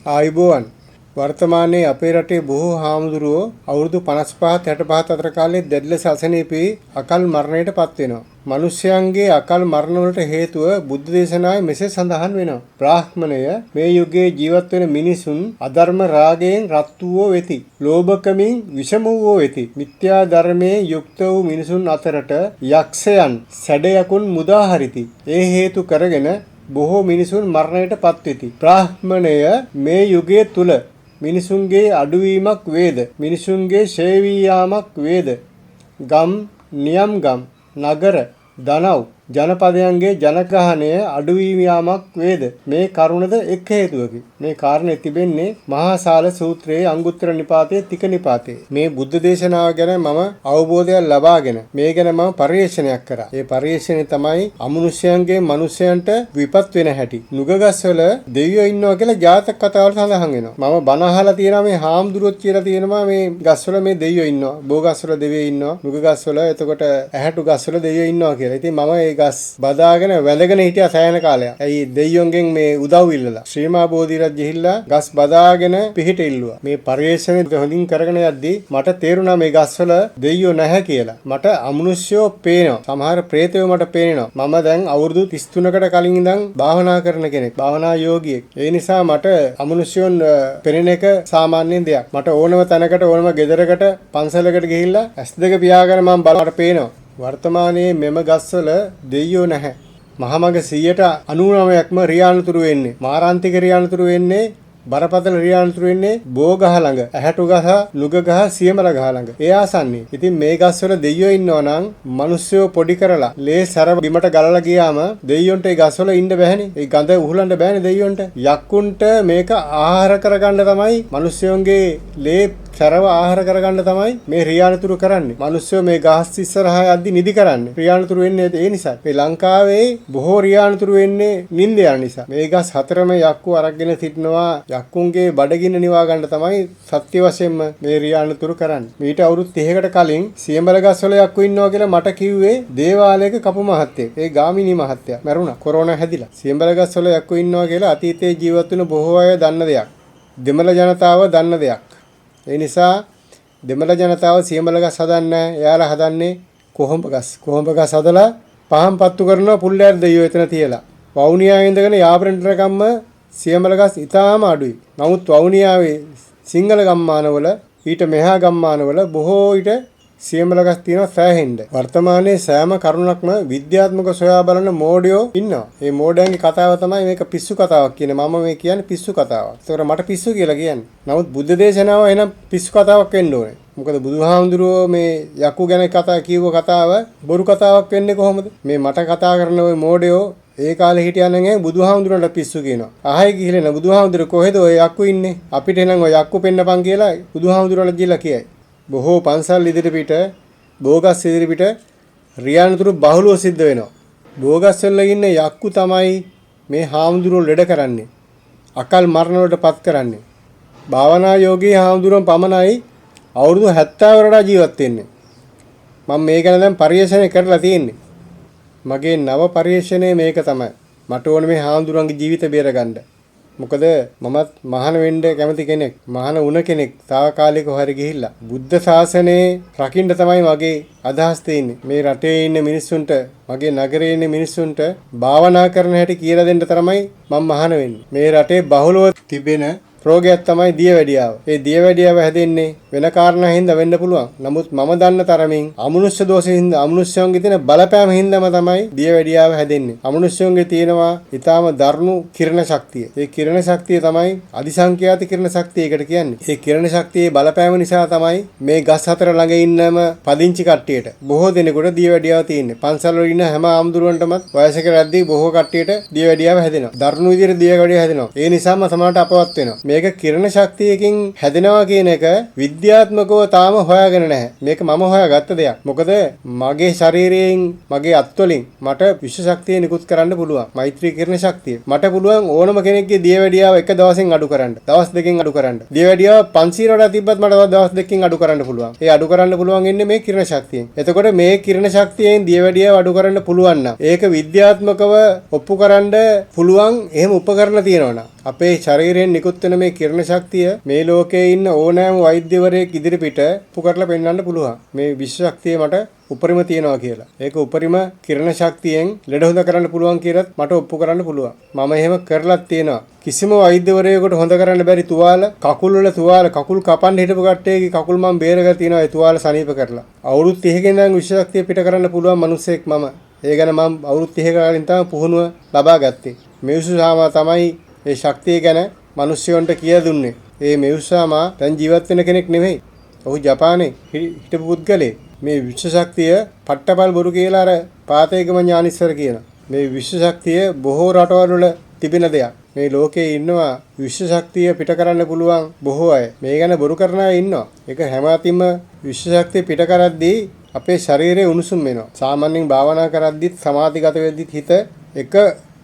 ආයුබෝවන්. වර්තමානයේ අපේ රටේ බොහෝ හාමුදුරුවෝ අවුරුදු 55 65 අතර කාලයේ දැඩි ලෙස අසනීප වී අකල් මරණයට පත් වෙනවා. මිනිස්යන්ගේ අකල් මරණ වලට හේතුව බුද්ධ දේශනාවේ මෙසේ සඳහන් වෙනවා. බ්‍රාහ්මණය මේ යුගයේ ජීවත් වෙන මිනිසුන් අධර්ම රාගයෙන් රත් වූ වෙති. ලෝභකමින් විෂම වූ වෙති. මිත්‍යා ධර්මයේ යුක්ත වූ මිනිසුන් අතරට යක්ෂයන් සැඩයකුන් මුදා හරිති. ඒ හේතු කරගෙන බොහෝ මිනිසුන් මරණයට පත් වෙති. බ්‍රාහ්මණය මේ යුගයේ තුල මිනිසුන්ගේ අඩුවීමක් වේද, මිනිසුන්ගේ ක්ෂය වී යාමක් වේද, ගම් නියම් ගම් නගර දනව් ජනපදයන්ගේ ජනගහනය අඩු වී යාමක් වේද, මේ කරුණද එක් හේතුවකි. මේ කාරණේ තිබෙන්නේ මහා ශාල සූත්‍රයේ අංගුත්තර නිපාතයේ තික නිපාතයේ. මේ බුද්ධ දේශනාව ගැන මම අවබෝධයක් ලබාගෙන මේ ගැන මම පරිශ්‍රණයක් කරා. ඒ පරිශ්‍රණය තමයි අමනුෂ්‍යයන්ගේ මනුෂ්‍යයන්ට විපත් වෙන හැටි. නුගගස්වල දෙවියෝ ඉන්නවා කියලා ජාතක කතාවල සඳහන් වෙනවා. මම බණ අහලා තියෙනවා, මේ හාමුදුරුවොත් කියලා තියෙනවා මේ ගස්වල මේ දෙවියෝ ඉන්නවා. බෝගස්වල දෙවියෝ ඉන්නවා. නුගගස්වල, එතකොට ඇහැටු ගස්වල දෙවියෝ ඉන්නවා කියලා. ඉතින් මම ඒ ගස් බදාගෙන වැඳගෙන හිටියා සෑහෙන කාලයක්. ඇයි දෙයියොන්ගෙන් මේ උදව් ඉල්ලලා. ශ්‍රී මහා බෝධි රජ ගිහිල්ලා ගස් බදාගෙන පිහිට ඉල්ලුවා. මේ පරිශ්‍රණය හොඳින් කරගෙන යද්දී මට තේරුණා මේ ගස්වල දෙයියෝ නැහැ කියලා. මට අමනුෂ්‍යෝ පේනවා. සමහර ප්‍රේතයෝ මට පේනවා. මම දැන් අවුරුදු 33කට කලින් ඉඳන් භාවනා කරන කෙනෙක්. භාවනා යෝගියෙක්. ඒ නිසා මට අමනුෂ්‍යයන් පෙනෙන එක සාමාන්‍ය දෙයක්. මට ඕනම තැනකට ඕනම ගෙදරකට පන්සලකට ගිහිල්ලා ඇස් දෙක පියාගෙන මම බලවට පේනවා. වර්තමානයේ මෙම ගස්වල දෙයියෝ නැහැ. මහමග 99%ක්ම රියානුතුරු වෙන්නේ. මාරාන්තික රියානුතුරු වෙන්නේ, බරපතල රියානුතුරු වෙන්නේ බෝ ගහ ළඟ, ඇහැටු ගහ, නුග ගහ, සියමල ගහ ළඟ. ඒ ආසන්නේ. ඉතින් මේ ගස්වල දෙයියෝ ඉන්නවා නම් මිනිස්සුયો පොඩි කරලා ලේ සැර බිමට ගලලා ගියාම දෙයියොන්ට ඒ ගස්වල ඉන්න බැහැනේ. ඒ ගඳ උහුලන්න බෑනේ දෙයියොන්ට. යක්කුන්ට මේක ආහාර කරගන්න තමයි, මිනිස්සුන්ගේ ලේ සැරව ආහාර කරගන්න තමයි මේ රියානුතුරු කරන්නේ. මිනිස්සු මේ ගහස් ඉස්සරහා යද්දි නිදි කරන්නේ. රියානුතුරු වෙන්නේ ඒ නිසා. මේ ලංකාවේ බොහෝ රියානුතුරු වෙන්නේ නිින්ද යන නිසා. මේ ගස් හතරම යක්කු අරගෙන සිටිනවා. යක්කුන්ගේ බඩගින්න නිවා ගන්න තමයි සත්‍ය වශයෙන්ම මේ රියානුතුරු කරන්නේ. මීට අවුරුදු 30කට කලින් සියඹල ගස්වල යක්කු ඉන්නවා කියලා මට කිව්වේ දේවාලයක කපු මහත්තයෙක්. ඒ ගාමිණී මහත්තයා මැරුණා. කොරෝනා හැදිලා. සියඹල ගස්වල යක්කු ඉන්නවා කියලා අතීතයේ ජීවත් වුණු බොහෝ අය දන්න දෙයක්. දෙමළ ජනතාව දන්න දෙයක්. ඒ නිසා දෙමළ ජනතාව සියඹල ගස් හදන්නේ නැහැ. එයාලා හදන්නේ කොහොඹ ගස්. කොහොඹ ගස් හදලා පහන් පත්තු කරනවා පුල්ලෑර දෙයියෝ එතන තියලා. වවුනියාවේ ඉඳගෙන යාපනයට සියඹල ගස් ඉතාම අඩුයි. නමුත් වවුනියාවේ සිංහල ගම්මානවල ඊට මෙහා ගම්මානවල බොහෝ ඊට සියඹල ගස් තියෙනවා සෑහෙන්න. වර්තමානයේ සෑම කරුණක්ම විද්‍යාත්මක සොයා බලන මෝඩයෝ ඉන්නවා. මේ මෝඩයන්ගේ කතාව තමයි මේක පිස්සු කතාවක් කියන්නේ. මම මේ කියන්නේ පිස්සු කතාවක්. ඒතකොට මට පිස්සු කියලා කියන්නේ. නමුත් බුද්ධ දේශනාව එහෙනම් පිස්සු කතාවක් වෙන්න ඕනේ. මොකද බුදුහාමුදුරුවෝ මේ යකු ගැන කතා කියව කතාව බොරු කතාවක් වෙන්නේ කොහොමද? මේ මට කතා කරන ওই මෝඩයෝ ඒ කාලේ හිටියා නම් ඒ බුදුහාමුදුරන්ට පිස්සු කියනවා. ආයෙ ගිහිල්ලා න බුදුහාමුදුර කොහෙද ඔය යක්කු ඉන්නේ? අපිට එහෙනම් ඔය යක්කු පෙන්නපන් කියලා බුදුහාමුදුරන්ට ගිහිල්ලා කියයි. බොහෝ පන්සල් ඉදිරිපිට බෝගස් ඉදිරිපිට රියානුතුරු බහුලව සිද්ධ වෙනවා. බෝගස් වල ඉන්න යක්කු තමයි මේ හාමුදුරුවෝ ලෙඩ කරන්නේ. අකල් මරණ වලට පත් කරන්නේ. භාවනා යෝගී හාමුදුරුවන් පමණයි අවුරුදු 70 වඩා ජීවත් වෙන්නේ. මම මේ ගැන දැන් පරිශ්‍රණය කරලා තියෙන්නේ. මගේ නව පරිශ්‍රණය මේක තමයි. මට ඕනේ මේ හාමුදුරුවන්ගේ ජීවිත බේරගන්න. මොකද මමත් මහාන වෙන්න කැමති කෙනෙක්, මහාන වුණ කෙනෙක්. තාවකාලිකව හරි ගිහිල්ලා බුද්ධ ශාසනය රකින්න තමයි මගේ අදහස් තියෙන්නේ. මේ රටේ ඉන්න මිනිස්සුන්ට, මගේ නගරේ ඉන්න මිනිස්සුන්ට භාවනා කරන හැටි කියලා දෙන්න තරමයි මම මහාන වෙන්නේ. මේ රටේ බහුලව තිබෙන රෝගයක් තමයි දියවැඩියාව. ඒ දියවැඩියාව හැදෙන්නේ වෙන කාරණා හින්දා වෙන්න පුළුවන්. නමුත් මම දන්න තරමින් අමනුෂ්‍ය දෝෂ හින්දා, අමනුෂ්‍යයන්ගේ තියෙන බලපෑම හින්දාම තමයි දියවැඩියාව හැදෙන්නේ. අමනුෂ්‍යයන්ගේ තියෙනවා ඊටාම දරුණු කිරණ ශක්තිය. ඒ කිරණ ශක්තිය තමයි අධිසංඛ්‍යාත කිරණ ශක්තිය එකට කියන්නේ. ඒ කිරණ ශක්තියේ බලපෑම නිසා තමයි මේ ගස් හතර ළඟ ඉන්නම පදිංචි කට්ටියට බොහෝ දෙනෙකුට දියවැඩියාව තියෙන්නේ. පන්සල් වල ඉන්න හැම ආම්දුරුවන්ටම වයසක රැද්දී බොහෝ කට්ටියට දියවැඩියාව හැදෙනවා. දරුණු විදිහට දියවැඩියාව හැදෙනවා. ඒ නිසාම සමහරට අපවත් වෙනවා. මේක කිරණ ශක්තියකින් හැදෙනවා කියන එක විද්‍යාත්මකව තාම හොයාගෙන නැහැ. මේක මම හොයාගත්ත දෙයක්. මොකද මගේ ශරීරයෙන් මගේ අත්වලින් මට විශ්ව ශක්තිය නිකුත් කරන්න පුළුවන්. මෛත්‍රී කිරණ ශක්තිය. මට පුළුවන් ඕනම කෙනෙක්ගේ දියවැඩියාව එක දවසෙන් අඩු කරන්න. දවස් දෙකෙන් අඩු කරන්න. දියවැඩියාව 500 වඩා තිබ්බත් මට දවස් දෙකකින් අඩු කරන්න පුළුවන්. ඒ අඩු කරන්න පුළුවන් ඉන්නේ මේ කිරණ ශක්තියෙන්. එතකොට මේ කිරණ ශක්තියෙන් දියවැඩියාව අඩු කරන්න පුළුවන් නම් ඒක විද්‍යාත්මකව ඔප්පු කරන්න පුළුවන් එහෙම උපකරණ තියෙනවා නම් අපේ ශරීරයෙන් නිකුත් වෙන මේ කිරණ ශක්තිය මේ ලෝකයේ ඉන්න ඕනෑම වෛද්‍යවරයෙක් ඉදිරිපිට ඔප්පු කරලා පෙන්වන්න පුළුවන්. මේ විශ්ව ශක්තිය මට උපරිම තියෙනවා කියලා. ඒක උපරිම කිරණ ශක්තියෙන් ලෙඩ හොඳ කරන්න පුළුවන් කියලාත් මට ඔප්පු කරන්න පුළුවන්. මම එහෙම කරලත් තියෙනවා. කිසිම වෛද්‍යවරයෙකුට හොඳ කරන්න බැරි තුවාල, කකුල් වල තුවාල, කකුල් කපන්න හිටපු කට්ටියගේ කකුල් මම බේරගෙන තියෙනවා ඒ තුවාල සනීප කරලා. අවුරුදු 30 ඉඳන් විශ්ව ශක්තිය පිට කරන්න පුළුවන් මිනිස්සෙක් මම. ඒ ගැන මම අවුරුදු 30 කලින් තමයි පුහුණුව ලබා ගත්තේ. මෙවුසු තමයි ඒ ශක්තිය ගැන මිනිස්සුන්ට කියලා දුන්නේ. ඒ මෙවුසාමා දැන් ජීවත් වෙන කෙනෙක් නෙමෙයි. ඔහු ජපානයේ හිටපු පුද්ගලයෙක්. මේ විශ්ව ශක්තිය පට්ටපල් බොරු කියලා අර පාතේගම ඥානිස්සර කියන. මේ විශ්ව ශක්තිය බොහෝ රටවල් වල තිබෙන දෙයක්. මේ ලෝකේ ඉන්නවා විශ්ව ශක්තිය පිට කරන්න පුළුවන් බොහෝ අය. මේ ගැන බොරු කරන අය ඉන්නවා. ඒක හැම අතින්ම විශ්ව ශක්තිය පිට කරද්දී අපේ ශරීරය උණුසුම් වෙනවා. සාමාන්‍යයෙන් භාවනා කරද්දිත් සමාධිගත වෙද්දිත් හිත එක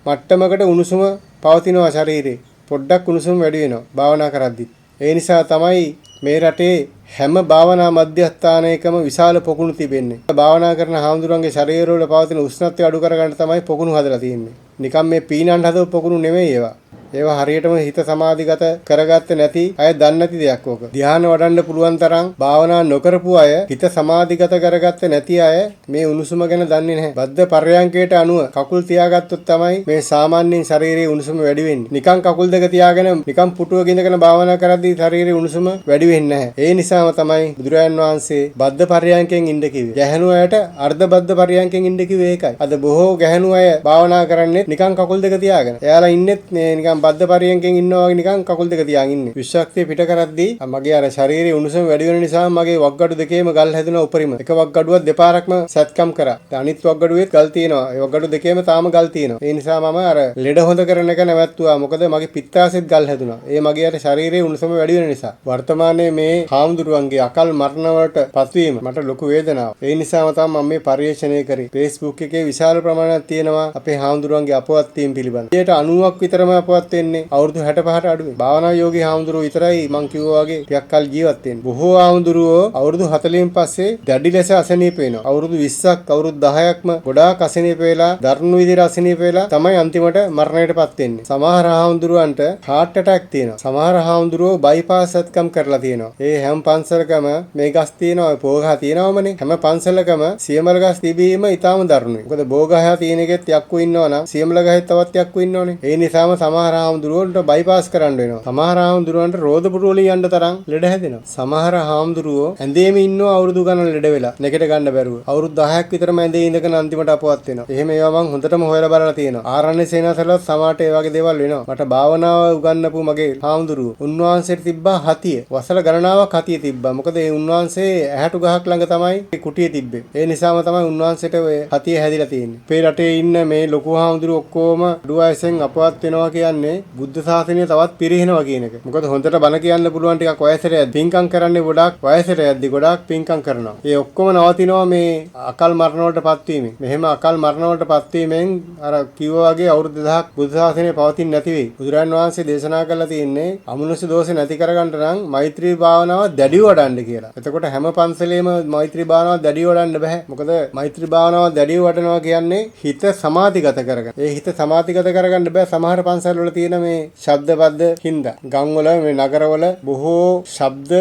මට්ටමකට උණුසුම පවතිනවා ශරීරේ. පොඩ්ඩක් උණුසුම වැඩි වෙනවා භාවනා කරද්දිත්. ඒ නිසා තමයි මේ රටේ හැම භාවනා මධ්‍යස්ථානයකම විශාල පොකුණු තිබෙන්නේ. භාවනා කරන හාමුදුරන්ගේ ශරීරවල පවතින උෂ්ණත්වය අඩු කරගන්න තමයි පොකුණු හදලා තියෙන්නේ. නිකන් මේ පීනන්න හදපු පොකුණු නෙමෙයි ඒවා. ඒවා හරියටම හිත සමාධිගත කරගත්තේ නැති අය දන්නේ නැති දෙයක් ඕක. ධ්‍යාන වඩන්න පුළුවන් තරම් භාවනා නොකරපු අය, හිත සමාධිගත කරගත්තේ නැති අය මේ උණුසුම ගැන දන්නේ නැහැ. බද්ධ පර්යංකයට අනුව කකුල් තියාගත්තොත් තමයි මේ සාමාන්‍යයෙන් ශරීරයේ උණුසුම වැඩි වෙන්නේ. නිකන් කකුල් දෙක තියාගෙන නිකන් පුටුවක ඉඳගෙන භාවනා කරද්දී ශරීරයේ උණුසුම වැඩි වෙන්නේ නැහැ. ඒ නිසාම තමයි බුදුරජාන් වහන්සේ බද්ධ පර්යංකයෙන් ඉන්න කිව්වේ. ගැහැණු අයට අර්ධ බද්ධ පර්යංකයෙන් ඉන්න කිව්වේ ඒකයි. අද බොහෝ ගැහැණු අය භාවනා කරන්නේ නිකන් කකුල් දෙක තියාගෙන. එයාලා ඉන්නෙත් මේ නිකන් බද්ධ පරියන්කෙන් ඉන්නවා වගේ නිකන් කකුල් දෙක තියාගෙන ඉන්නේ. විශ්වාසය පිට කරද්දී මගේ අර ශරීරයේ උණුසුම වැඩි වෙන නිසා මගේ වක්ගඩු දෙකේම ගල් හැදුනා උපරිම. එක වක්ගඩුවක් දෙපාරක්ම සැත්කම් කරා. දැන් අනිත් වක්ගඩුවෙත් ගල් තියෙනවා. ඒ වක්ගඩු දෙකේම තාම ගල් තියෙනවා. ඒ නිසා මම අර ලෙඩ හොඳ කරන එක නැවැත්තුවා. මොකද මගේ පිත්තාසෙත් ගල් හැදුනා. ඒ මගේ අර ශරීරයේ උණුසුම වැඩි වෙන නිසා. වර්තමානයේ මේ හාමුදුරුවන්ගේ අකල් මරණ වලට පත්වීම මට ලොකු වේදනාවක්. ඒ නිසාම තමයි මම මේ පරිශ්‍රණය කරේ. Facebook එකේ විශාල ප්‍රමාණයක් තියෙනවා අපේ හාමුදුරුවන්ගේ අපවත් වීම පිළිබඳ. 90ක් විතරම අපවත් වෙන්නේ අවුරුදු 65ට අඩුවෙන්. භාවනා යෝගී හාමුදුරුවෝ විතරයි මං කිව්වා වගේ ටිකක් කල් ජීවත් වෙන්නේ. බොහෝ හාමුදුරුවෝ අවුරුදු 40න් පස්සේ දැඩි ලෙස අසනීප වෙනවා. අවුරුදු 20ක් අවුරුදු 10ක්ම ගොඩාක් අසනීප වෙලා දරුණු විදිහට අසනීප වෙලා තමයි අන්තිමට මරණයටපත් වෙන්නේ. සමහර හාමුදුරුවන්ට හાર્ට් ඇටැක් තියෙනවා. සමහර හාමුදුරුවෝ බයිපාස් සත්කම් කරලා තියෙනවා. ඒ හැම පන්සලකම මේ ගස් තියෙනවා, බෝගහ තියෙනවමනේ. හැම පන්සලකම සියමල ගස් තිබීම ඉතාම දරුණුයි. මොකද බෝගහ තියෙන එකෙත් යක්කු ඉන්නවා නම් සියමල ගහෙත් තවත් යක්කු ඉන්නවනේ. ඒ නිසාම සමහර හාමුදුරුවන්ට බයිපාස් කරන්න වෙනවා. සමහර හාමුදුරුවන්ට රෝද පුටු වලින් යන්න තරම් ලෙඩ හැදෙනවා. සමහර හාමුදුරුවෝ ඇඳේම ඉන්නවා අවුරුදු ගණන් ලෙඩ වෙලා නැගිට ගන්න බැරුව. අවුරුදු 10ක් විතරම ඇඳේ ඉඳගෙන අන්තිමට අපවත් වෙනවා. එහෙම ඒවා මං හොඳටම හොයලා බලලා තියෙනවා. ආරණ්‍ය සේනාසනවලත් සමහරට ඒ වගේ දේවල් වෙනවා. මට භාවනාව උගන්වපු මගේ හාමුදුරුවෝ උන්වහන්සේට තිබ්බා හතිය. වසල ගණනාවක් හතිය තිබ්බා. මොකද ඒ උන්වහන්සේ ඇහැටු ගහක් ළඟ තමයි කුටිය තිබ්බේ. ඒ නිසාම තමයි උන්වහන්සේට ඔය හතිය හැදිලා තියෙන්නේ. අපේ රටේ ඉන්න මේ ලොකු හාමුදුරුවෝ ඔක්කොම අඩු වයසෙන් අපවත් වෙනවා කියන්නේ බුද්ධ ශාසනය තවත් පිරිහෙනවා කියන එක. මොකද හොඳට බණ කියන්න පුළුවන් ටිකක් වයසට යද්දි පින්කම් කරන්නේ ගොඩාක් වයසට යද්දි ගොඩාක් පින්කම් කරනවා. ඒ ඔක්කොම නවතිනවා මේ අකල් මරණ වලට පත්වීමෙන්. මෙහෙම අකල් මරණ වලට පත්වීමෙන් අර කිව්වා වගේ අවුරුදු 2000ක් බුද්ධ ශාසනය පවතින්නේ නැති වෙයි. බුදුරජාන් වහන්සේ දේශනා කළා තියෙන්නේ අමනුෂ්‍ය දෝෂ නැති කරගන්න නම් මෛත්‍රී භාවනාව දැඩිව වඩන්න කියලා. එතකොට හැම පන්සලේම මෛත්‍රී භාවනාව දැඩිව වඩන්න බෑ. මොකද මෛත්‍රී භාවනාව දැඩිව වඩනවා කියන්නේ හිත සමාධිගත කරගන්න. ඒ හිත සමාධිගත කරගන්න බෑ සමහර පන්සල් වල තියෙන මේ ශබ්ද බද්ද හින්දා. ගම්වල මේ නගරවල බොහෝ ශබ්ද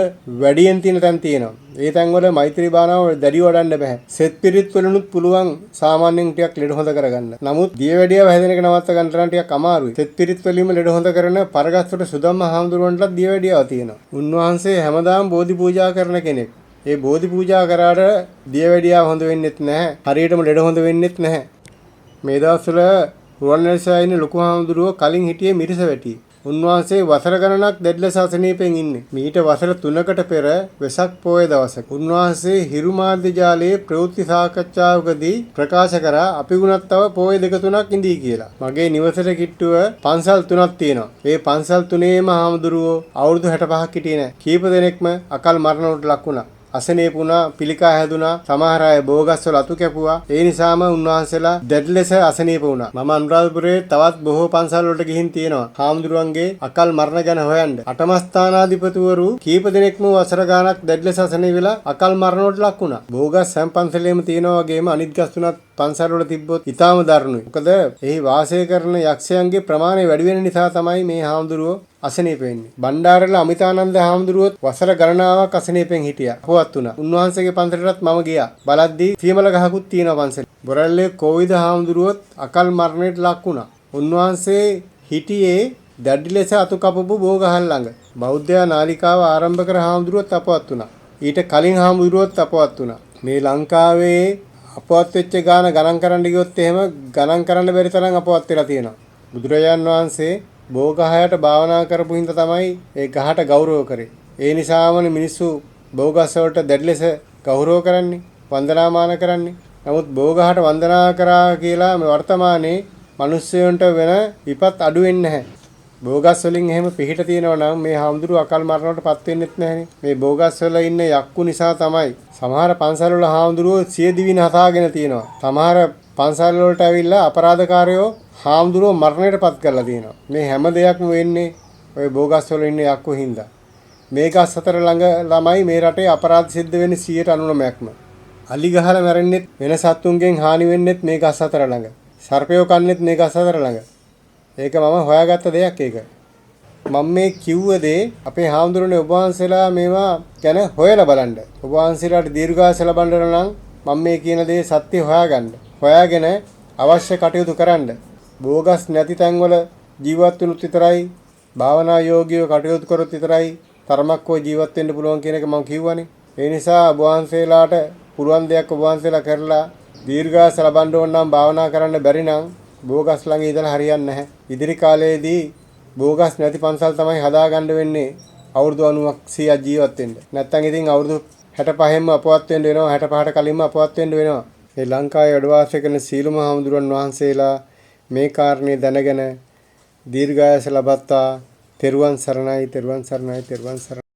වැඩියෙන් තියෙන තැන් තියෙනවා. ඒ තැන්වල මෛත්‍රී භාවනාව දැඩිව වඩන්න බෑ. සෙත් පිරිත් වලුනුත් පුළුවන් සාමාන්‍යයෙන් ටිකක් ලෙඩ හොඳ කරගන්න. නමුත් දියවැඩියාව හැදෙන එක නවත්ත ගන්න තරම් ටිකක් අමාරුයි. සෙත් පිරිත් වලින්ම ලෙඩ හොඳ කරන පරගස්තොට සුදම්ම හාමුදුරුවන්ටත් දියවැඩියාව තියෙනවා. උන්වහන්සේ හැමදාම බෝධි පූජා කරන කෙනෙක්. ඒ බෝධි පූජා කරාට දියවැඩියාව හොඳ වෙන්නෙත් නැහැ. හරියටම ලෙඩ හොඳ වෙන්නෙත් නැහැ. මේ දවස්වල රුවන්වැලිසෑයේ ඉන්න ලොකු හාමුදුරුවෝ කලින් හිටියේ මිරිසවැටියේ. උන්වහන්සේ වසර ගණනක් දැඩි ලෙස අසනීපෙන් ඉන්නේ. මීට වසර 3කට පෙර වෙසක් පෝය දවසක උන්වහන්සේ හිරු මාධ්‍ය ජාලයේ ප්‍රවෘත්ති සාකච්ඡාවකදී ප්‍රකාශ කරා අපි වුණත් තව පෝය දෙක තුනක් ඉඳී කියලා. මගේ නිවසට කිට්ටුව පන්සල් 3ක් තියෙනවා. ඒ පන්සල් තුනේම හාමුදුරුවෝ අවුරුදු 65ක් හිටියේ නෑ. කීප දෙනෙක්ම අකල් මරණ වලට ලක් වුණා. අසනීප වුණා, පිළිකා හැදුනා, සමහර අය බෝගස්වල අතු කැපුවා. ඒ නිසාම උන්වහන්සේලා දැඩි ලෙස අසනීප වුණා. මම අනුරාධපුරයේ තවත් බොහෝ පන්සල් වලට ගිහින් තියෙනවා හාමුදුරුවන්ගේ අකල් මරණ ගැන හොයන්න. අටමස්ථානාධිපතිවරු කීප දෙනෙක්ම වසර ගාණක් දැඩි ලෙස අසනීප වෙලා අකල් මරණ වලට ලක් වුණා. බෝගස් හැම පන්සලේම තියෙනවා වගේම අනිත් ගස් තුනත් පන්සල් වල තිබ්බොත් ඉතාම දරුණුයි. මොකද එහි වාසය කරන යක්ෂයන්ගේ ප්‍රමාණය වැඩි වෙන නිසා තමයි මේ හාමුදුරුවෝ අසනීප වෙන්නේ. බණ්ඩාරල අමිතානන්ද හාමුදුරුවොත් වසර ගණනාවක් අසනීපෙන් හිටියා. අපවත් වුණා. උන්වහන්සේගේ පන්සලටත් මම ගියා. බලද්දී සීමල ගහකුත් තියෙනවා පන්සලේ. බොරැල්ලේ කෝවිද හාමුදුරුවොත් අකල් මරණයට ලක් වුණා. උන්වහන්සේ හිටියේ දැඩි ලෙස අතු කපපු බෝගහල් ළඟ. බෞද්ධ නාලිකාව ආරම්භ කර හාමුදුරුවොත් අපවත් වුණා. ඊට කලින් හාමුදුරුවොත් අපවත් වුණා. මේ ලංකාවේ අපවත් වෙච්ච ගාන ගණන් කරන්න ගියොත් එහෙම ගණන් කරන්න බැරි තරම් අපවත් වෙලා තියෙනවා. බුදුරජාන් වහන්සේ බෝගහයට භාවනා කරපු හින්දා තමයි ඒ ගහට ගෞරව කරේ. ඒ නිසාමනේ මිනිස්සු බෝගස් වලට දැඩි ලෙස ගෞරව කරන්නේ, වන්දනාමාන කරන්නේ. නමුත් බෝගහට වන්දනා කරා කියලා මේ වර්තමානයේ මිනිස්සුන්ට වෙන විපත් අඩු වෙන්නේ නැහැ. බෝගස් වලින් එහෙම පිහිට තියෙනවා නම් මේ හාමුදුරුවෝ අකල් මරණයට පත් වෙන්නෙත් නැහනේ. මේ බෝගස් වල ඉන්න යක්කු නිසා තමයි සමහර පන්සල් වල හාමුදුරුවෝ සිය දිවින හසාගෙන තියෙනවා. සමහර පන්සල් වලට ඇවිල්ලා අපරාධකාරයෝ හාමුදුරුවෝ මරණයට පත් කරලා තියෙනවා. මේ හැම දෙයක්ම වෙන්නේ ඔය බෝගස් වල ඉන්න යක්කු හින්දා. මේ ගස් හතර ළඟ ළමයි මේ රටේ අපරාධ සිද්ධ වෙන්නේ 99%ක්ම. අලි ගහලා මැරෙන්නෙත් වෙන සත්තුන්ගෙන් හානි වෙන්නෙත් මේ ගස් හතර ළඟ. සර්පයෝ කන්නෙත් මේ ගස් හතර ළඟ. ඒක මම හොයාගත්ත දෙයක් ඒක. මම මේ කිව්ව දේ අපේ හාමුදුරනේ ඔබ වහන්සේලා මේවා ගැන හොයලා බලන්න. ඔබ වහන්සේලාට දීර්ඝාස ලබන්න නම් මම මේ කියන දේ සත්‍ය හොයාගන්න. හොයාගෙන අවශ්‍ය කටයුතු කරන්න. බෝගස් නැති තැන්වල ජීවත් වුණොත් විතරයි, භාවනා යෝගීව කටයුතු කරොත් විතරයි තරමක් හෝ ජීවත් වෙන්න පුළුවන් කියන එක මම කිව්වනේ. ඒ නිසා ඔබ වහන්සේලාට පුළුවන් දෙයක් ඔබ වහන්සේලා කරලා දීර්ඝාස ලබන්න ඕන නම් භාවනා කරන්න බැරි නම් බෝගස් ළඟ ඉඳලා හරියන්නේ නැහැ. ඉදිරි කාලයේදී බෝගස් නැති පන්සල් තමයි හදාගන්න වෙන්නේ අවුරුදු 90ක් 100ක් ජීවත් වෙන්න. නැත්තම් ඉතින් අවුරුදු 65න්ම අපවත් වෙන්න වෙනවා, 65ට කලින්ම අපවත් වෙන්න වෙනවා. මේ ලංකාවේ වැඩ වාසය කරන සීලම හාමුදුරුවන් වහන්සේලා මේ කාරණේ දැනගෙන දීර්ඝායස ලබත්තා. තෙරුවන් සරණයි, තෙරුවන් සරණයි, තෙරුවන් සරණයි.